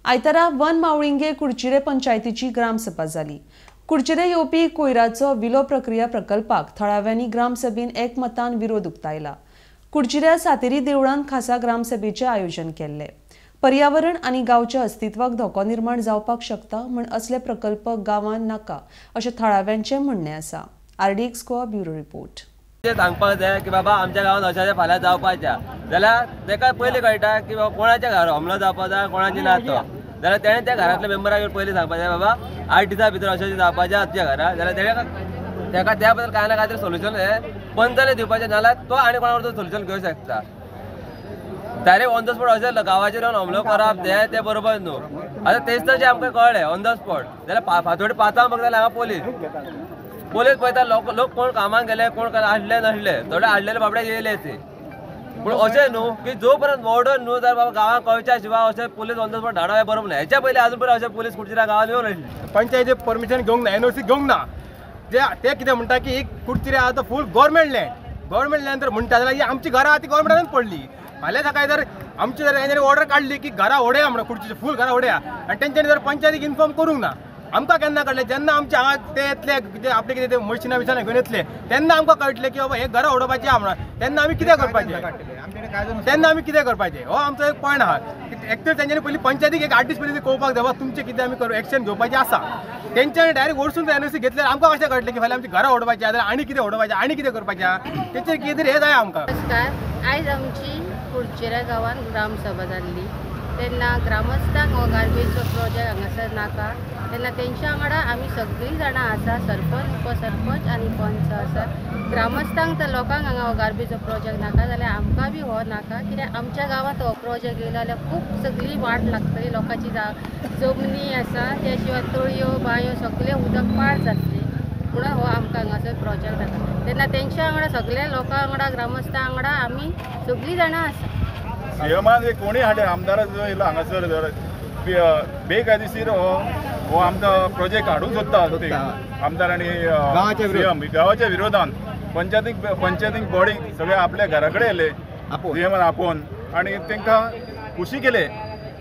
आयतारा वन मावळिंगे कुडचिरे पंचायतीची ग्रामसभा जाली. कुडचिरे येवपी कोयराचो विलो प्रक्रिया प्रकल्पाक थळाव्यांनी ग्रामसभेन एकमतान विरोध उक्तायला. कुडचिऱ्या सातेरी देवळान खासा ग्रामसभेचें आयोजन केल्लें. पर्यावरण आनी गांवच्या अस्तित्वाक धोको निर्माण जावपाक शकता म्हण असले प्रकल्प गांवांत नाका अशें थळाव्यांचें म्हणणें आसा. RDX Goa bureau report. सांगपाक जाय की बाबा आमच्या गांवांत अशें फाल्यां जावपाच्या जाल्यार ताका पयलीं कळटा की बाबा कोणाच्या घरार हमलो जावपाक जाय कोणाचे ना तो, जाल्यार तेणें त्या घरांतल्या मेंबराक पयलीं सांगपाक जाय बाबा 8 दिसां भितर अशें जावपाचें तुज्या घरा, जाल्यार तेणें ताका त्या बद्दल कांय ना कांय तरी सोल्युशन हें पंचाले दिवपाचें, नाजाल्यार तो आनी कोणा बरोबर सोल्युशन घेवंक शकता. डायरेक्ट ऑन the spot अशें गांवाचेर येवन हमलो करप तें बरोबर न्हू. आतां तेच तर आमकां कळ्ळें ऑन the spot जाल्यार फांतोडी 5 बघ जाल्यार हांगा पोलीस पोलीस पळयता लोक कोण कामाक गेले कोण आडले नासले, थोडे आडलेले बाबडे येयले ते. पूण अशें न्हू की जो पर्यंत ऑर्डर न्हू जाल्यार बाबा गांवांक कळच्या शिवाय अशें पोलीस ऑन the spot धाडप हें बरोबर न्हू. हेच्या पयलीं आजून पर्यंत अशें पोलीस कुडचिऱ्या गांवांत येवन नासले. पंचायती परमिशन घेवंक ना, एनओसी घेवंक ना. ते कितें म्हणटा की एक कुडचिऱ्या आहा तो फूल गव्हर्मेंट लँड, गव्हर्मेंट लँड जर म्हणटा जाल्यार ही आमची घरां आहा ती गव्हर्मेंटान पडली. फाल्यां सकाळी जर आमची जर तेंच्यांनी ऑर्डर काडली की घरां व्हडया म्हणून कुडची फूल घरां व्हडया आनी तेंच्यांनी जर पंचायतीक इन्फॉर्म करूंक ना, आमकां केन्ना कळ्ळें जेन्ना आमच्या हांगा ते येतले आपले कितें ते मशिनां बिशिनां घेवन येतले तेन्ना आमकां कळटलें की बाबा हे घरां उडोवपाचें आहा म्हणून, तेन्ना आमी कितें करपाचें, तेन्ना आमी कितें करपाचें हो आमचो एक पॉयंट आहा. एक्चुअली तेंच्यांनी पयलीं पंचायतीक एक 8 दीस पयलीं कळोवपाक जाय बाबा तुमचें कितें आमी करूं एक्शन घेवपाचें आसा. तेंच्यांनी डायरेक्ट वरसून एनओसी घेतल्यार आमकां कशें कळटलें की फाल्यां आमची घरां उडोवपाचीं आहा जाल्यार आनी कितें उडोवपाचें आनी कितें करपाचें आहा, तेचेर कितें तरी हें जाय आमकां. नमस्कार, आयज आमची कुडचिऱ्या गांवांत ग्रामसभा जाल्ली तेन्ना ग्रामस्थांक हो गार्बेजचो प्रोजेक्ट हांगासर नाका तेन्ना तेंच्या वांगडा आमी सगळीं जाणां आसा, सरपंच उपसरपंच आनी पंच आसा. ग्रामस्थांक तर लोकांक हांगा हो गार्बेजचो प्रोजेक्ट नाका जाल्यार आमकां बी हो नाका, कित्याक आमच्या गांवांत हो प्रोजेक्ट येयलो जाल्यार खूब सगळी वाट लागतली, लोकांची जमनी आसा त्या शिवाय तळयो बांयो सगळें उदक पाड जातलें म्हणून हो आमकां हांगासर प्रोजेक्ट नाका. तेन्ना तेंच्या वांगडा सगळ्या लोकां वांगडा ग्रामस्थां वांगडा आमी सगळीं जाणां आसा. सीएमान कोणी हाडले आमदारा जो येयलो हांगासर बेकायदेशीर हो आमकां प्रोजेक्ट हाडूंक सोदता ते आमदार आनी सीएम गांवाच्या विरोधान पंचायतीक बॉडी सगळे आपल्या घरा कडेन येयले सीएमान आपोवन आनी तांकां खुशी केले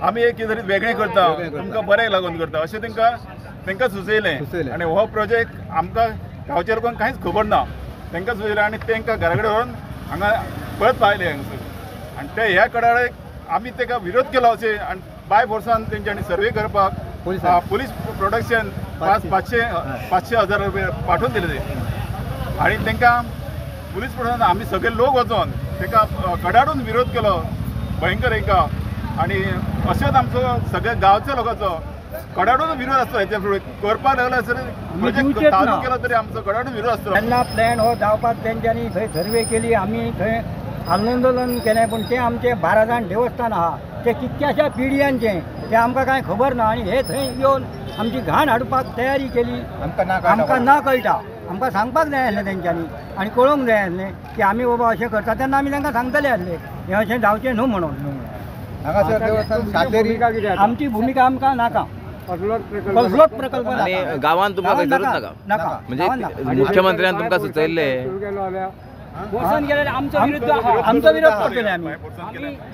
आमी एक कितें तरी वेगळें करता तुमकां बरें लागून करता अशें तांकां सुचयलें. आनी हो प्रोजेक्ट आमकां गांवच्या लोकांक कांयच खबर ना, तांकां सुचयलें आनी तांकां घरा कडेन व्हरून हांगा परत पावयले हांगासर. आनी ते ह्या कडाळेक आमी ताका विरोध केलो अशें आनी बाय फोर्सान तेंच्यांनी सर्वे करपाक पुलीस प्रोटेक्शन 500,000 रुपये पाठोवन दिले ते. आनी तांकां पुलीस प्रोटेक्शन आमी सगळे लोक वचोन ताका कडाडून विरोध केलो भयंकर एका. आनी अशेंच आमचो सगळ्या गांवच्या लोकांचो कडाडून विरोध आसता. हेच्या फुडें करपाक लागलो प्रोजेक्ट चालू केलो तरी आमचो कडाडून विरोध आसता. तेन्ना प्लॅन हो जावपाक तेंच्यांनी थंय सर्वे केली, आमी थंय आंदोलन केलें, पूण तें आमचें 12 जाण देवस्थान आहा तें कितक्याश्या पिढयांचें तें आमकां कांय खबर ना आनी हे थंय येवन आमची घाण हाडपाक तयारी केली. आमकां ना कळटा, आमकां सांगपाक जाय आसलें तेंच्यांनी आनी कळोवंक जाय आसलें की आमी बाबा अशें करता, तेन्ना आमी तांकां सांगतले आसले हें अशें जावचें न्हू म्हणून. आमची भुमिका आमकां नाका, कसलोच प्रकल्प गांवांत तुमकां खंयसरूच नाका. नाका म्हणजे मुख्यमंत्र्यान तुमकां सुचयल्लें आमचो विरोध करतले आमी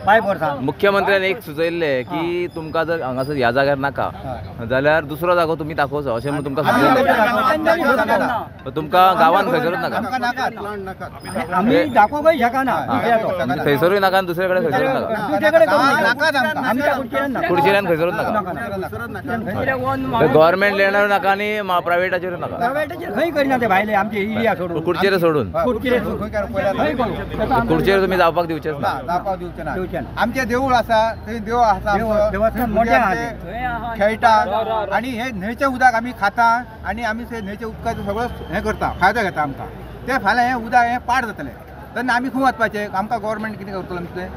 बाय फोर्सान. मुख्यमंत्र्यान एक सुचयल्लें की तुमकां जर हांगासर ह्या जाग्यार नाका जाल्यार दुसरो जागो तुमी दाखोवचो अशें म्हणून तुमकां सुचयल्लें. तुमकां गांवांत खंयसरूच नाका, आमी दाखोवंकय शकना, थंयसरूय नाका आनी दुसरे कडेन खंयसरूच नाका, कुडचिऱ्यान खंयसरूच नाका, गव्हर्मेंट लँडार नाका आनी प्रायवेटाचेरूय नाका. प्रायवेटाचेर खंय करिना ते भायले आमचे एरिया सोडून, कुडचिरे सोडून कुडचेर तुम्ही जावपाक दिवचेच ना, जावपाक दिवचे ना. आमचें देवूळ आसा थंय देव आसा, खेळटा आनी हे न्हंयचें उदक आमी खाता आनी आमी ते न्हंयच्या उदकाचो सगळो हें करता, फायदो घेता आमकां. ते फाल्यां हें उदक हें पाड जातलें तेन्ना आमी खंय वचपाचें, आमकां गव्हर्मेंट कितें करतलो आमचें.